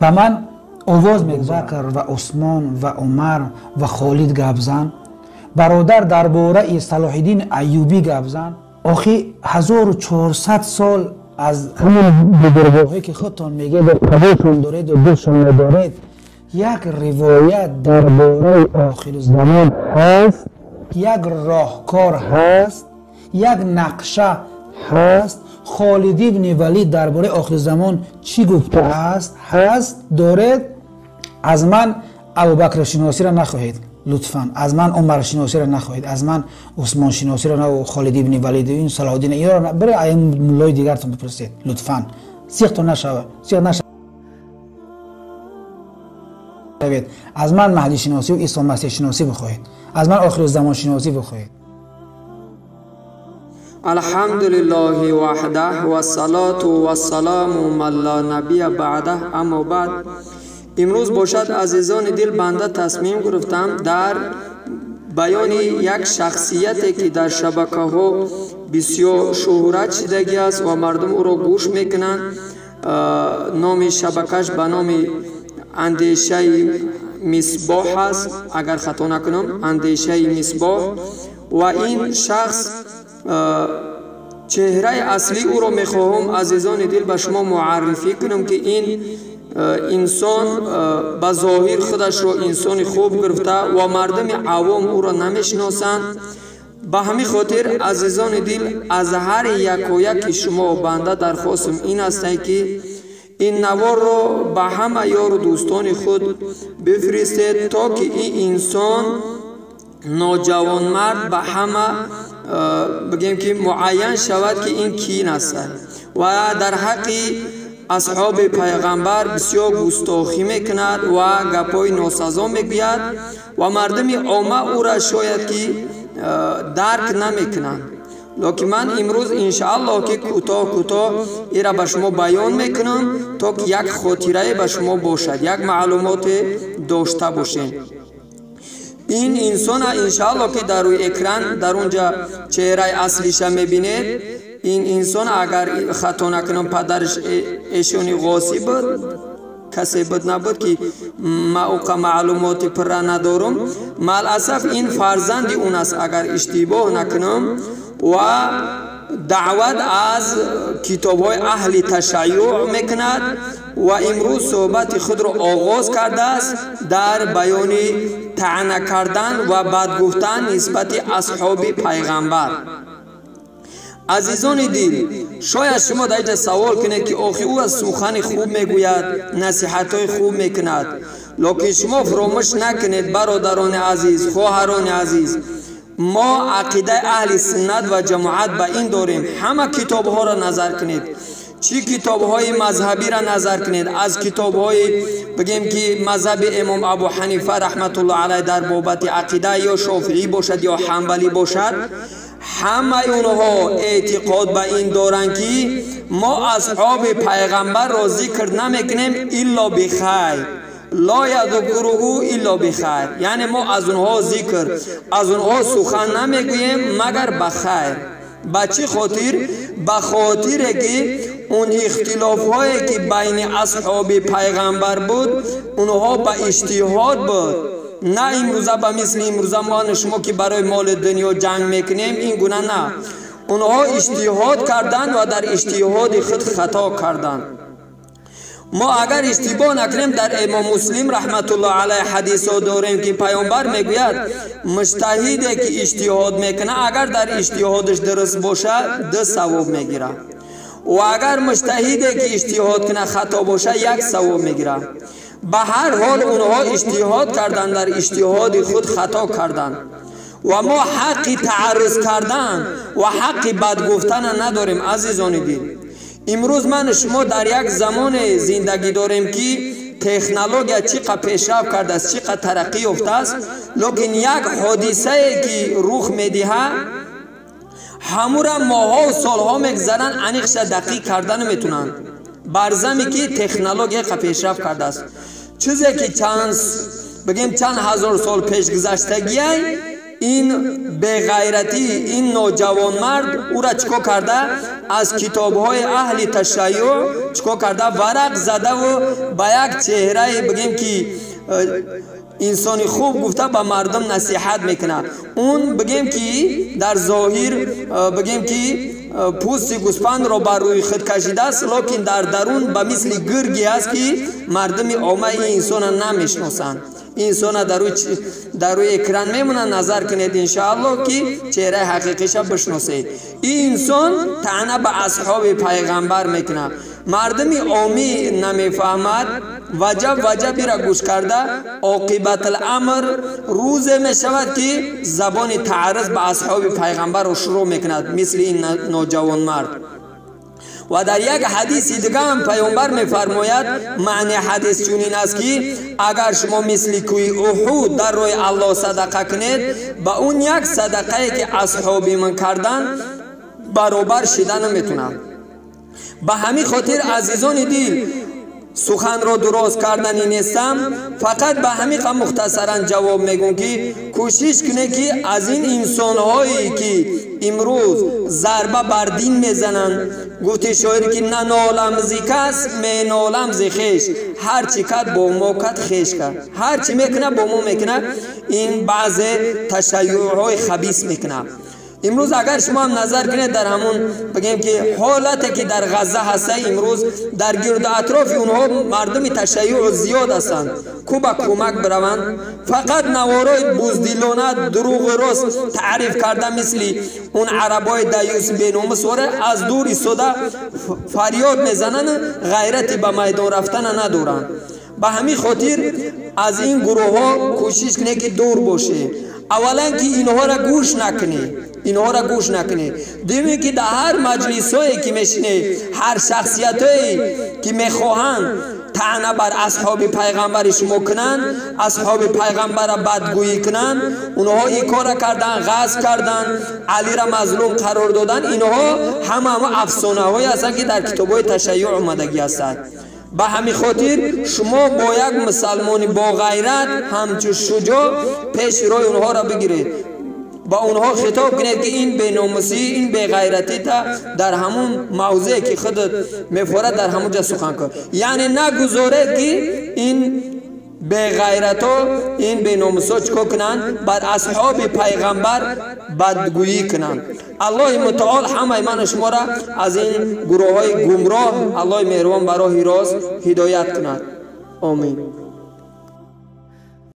Ба ман овоз мегузоранд. Ва Усмон ва Умар ва Холид гап зан. Бародар, дар бораи Салоҳиддин Аюбӣ гап зан. Охи 1400 сол аз ҳамон бузургворҳое ки худтон мегӯед ва қабулшон доред ва дӯстшон медоред, як ривоят дар бораи охирзамон ҳаст, як роҳкор ҳаст, як нақша ҳаст. Холид ибни Валид дар бораи охирзамон чӣ гуфтааст? Ҳаст, доред. Аз ман Абубакршиносиро нахоҳед, лутфан. Аз ман Умаршиносиро нахоҳед, аз ман Усмоншиносиро на, Холид ибни Валид, ин Салоҳиддин, инро бире ин муллои дигартон бипурсед, лутфан. Сиқтон нашава, сиқ нашавед. Аз ман Маҳдишиносӣ ва Исо Масеҳшиносӣ бихоҳед, аз ман охирзамоншиносӣ бихоҳед. الحمد لله وحده والصلاة والسلام من لا نبی بعده. اما بعد، امروز باشد عزیزان دل، بنده تصمیم گرفتم در بیان یک شخصیتی که در شبکه ها بسیار شهرت شدگی است و مردم او را گوش میکنند، نام شبکش به نام اندیشه مصباح است، اگر خطا نکنم، اندیشه مصباح. و این شخص چهره اصلی او را میخواهم عزیزان دل به شما معرفی کنم که این انسان به ظاهر خودش را انسان خوب گرفته و مردم عوام او را نمیشناسند. به همین خاطر عزیزان دل، از هر یک و یک شما بنده درخواستم این است که این نوار را به همه یار و دوستان خود بفرستید تا که این انسان ناجوانمرد به همه بگیم که معین شود که این کین است و در حق اصحاب پیغمبر بسیار گستاخی میکند و گپای ناسزا میگوید و مردم عامه او را شاید که درک نمیکنند. لکن من امروز انشاءالله که کوتاه کوتاه ای را به شما بیان میکنم تا که یک خاطره به شما باشد، یک معلومات داشته باشین. این انسان انشاءالله که در روی اکران در اونجا چهره اصلیش میبینید، این انسان اگر خطا نکنم پدرش ایشونی غاصی بود، کسی بود نبود که ما اوقا معلومات پر ندارم. مالاسف این فرزند اون است اگر اشتباه نکنم، و دعوت از کتاب های اهل تشیع میکند و امروز صحبت خود را آغاز کرده است در بیان طعنه کردن و بد گفتن نسبت اصحاب پیغمبر. عزیزان دل، شاید شما در اینجا سوال کنید که آخی او از سخن خوب میگوید، نصیحت های خوب میکند، لکن شما فراموش نکنید برادران عزیز، خواهران عزیز، ما عقیده اهل سنت و جماعت به این داریم. همه کتاب ها را نظر کنید، چی کتاب های مذهبی را نظر کنید، از کتاب های بگیم که مذهب امام ابو حنیفه رحمت الله علیه در بابت عقیده، یا شافعی باشد یا حنبلی باشد، همه اونها اعتقاد به این دارند که ما اصحاب پیغمبر را ذکر نمیکنیم الا بخیر، لا یذکره الا بخیر، یعنی ما از اونها ذکر، از اونها سخن نمیگوییم مگر بخیر. به چی خاطر؟ به خاطر که اون اختلاف هایی که بین اصحاب پیغمبر بود اونها به اجتهاد بود، نه امروزه به مثل امروزه ما شما که برای مال دنیا جنگ میکنیم، این گونه نه. اونها اجتهاد کردند و در اجتهاد خود خطا کردند. ما اگر اشتباه نکنیم در امام مسلم رحمت الله علیه حدیث داریم که پیامبر میگوید مجتهدی که اجتهاد میکنه اگر در اجتهادش درست باشه 2 ثواب میگیره، و اگر مجتهدی که اجتهاد کنه خطا باشه 1 ثواب میگیره. به هر حال اونها اجتهاد کردن، در اجتهاد خود خطا کردن و ما حق تعرض کردن و حق بد گفتن نداریم. عزیزان دل، امروز من شما در یک زمان زندگی داریم که تکنولوژی چقدر پیشرفت کرده است، چقدر ترقی یافته است، لیکن یک حادثه که رخ میدهد همورا ماها و سالها میگذرن انیقش دقیق کردن نمیتونن، برزمی که تکنولوژی پیشرفت کرده است. چیزی که چند بگیم چند هزار سال پیش گذشتگیه، Ин беғайратӣ, ин ноҷавонмард ӯра чикор карда? Аз китобҳои аҳли ташайюъ чикор карда? Варақ задаву ба як чеҳрае бигем ки инсони хуб гуфта ба мардум насиҳат мекунад. Он бигем ки дар зоҳир бигем ки пӯсти гӯспандро бар рӯи худ кашидааст, лекин дар дарун ба мисли гирге аст ки мардуми омма ин инсона намешиносанд. Инсона дар рӯи экран мемонад, назар кунед иншоаллоҳ ки чеҳраи ҳақиқиша бишносед. Ин инсон таъна ба асҳоби пайғамбар мекунад. Мардуми омӣ намефаҳмад, ваҷаб ваҷабира гӯш карда оқибатуламр рӯзе мешавад ки забони таъарруз ба асҳоби пайғамбарро шурӯъ мекунад, мисли ин ноҷавонмард. Ва дар як ҳадиси дига ҳам пайғамбар мефармояд, маъни ҳадис чунин аст ки агар шумо мисли кӯҳи Уҳуд дар роҳи Аллоҳ садақа кунед, ба он як садақае ки асҳоби ман карданд баробар шида наметунад. Ба ҳамин хотир азизони дил, суханро дуроз кардани нестам, фақат ба ҳамин қа мухтасаран ҷавоб мегӯм ки кӯшиш кунед ки аз ин инсонҳое ки имрӯз зарба бар дин мезананд, гуфти шоир ки нанолам зи кас, менолам зи хеш, ҳар чӣ кард бо мо кард хеш кард, ҳар чӣ мекунад бо мо мекунад. Ин баъзе ташайюъҳои хабис мекунад. Имрӯз агар шумо ҳам назар кунед дар ҳамун бигем ки ҳолате ки дар Ғазза ҳаста, имрӯз дар гирду атрофи онҳо мардуми ташайюъ зиёд ҳастанд, ку ба кӯмак бираванд, фақат наворои буздилона дурӯғи рост таъриф карда, мисли он арабои даюс беномус воре аз дур истода фарёд мезананд, ғайрати ба майдон рафтана надоранд. Ба ҳамин хотир аз ин гурӯҳҳо кӯшиш кунед ки дур бошед. Аввалан ки инҳоро гӯш накунед, инҳоро гӯш накунед. Дуюм ки дар ҳар маҷлисҳое ки мешинед, ҳар шахсиятҳое ки мехоҳанд таъна бар асҳоби пайғамбари шумо кунанд, асҳоби пайғамбарро бадгӯӣ кунанд, онҳо ин корро карданд, ғасб карданд, Алиро мазлум қарор доданд, инҳо ҳама ҳама афсонаҳое ҳастанд ки дар китобҳои ташайюъ омадагӣ ҳастанд. Ба ҳамин хотир шумо бо як мусалмони боғайрат ҳамчун шуҷоъ пеши роҳи онҳоро бигиред, ба онҳо хитоб кунед ки ин беномусӣ, ин беғайратӣ та дар ҳамун мавзее ки худат мефорад дар ҳамун ҷа сухан кун. Яъне нагузоред ки ин беғайрато, ин беномусо чикор кунанд? Бар асҳоби пайғамбар бадгӯӣ кунанд. Аллоҳи мутаол ҳамаи ману шуморо аз ин гурӯҳҳои гумроҳ Аллоҳи меҳрубон ба роҳи рост ҳидоят кунад. Омин.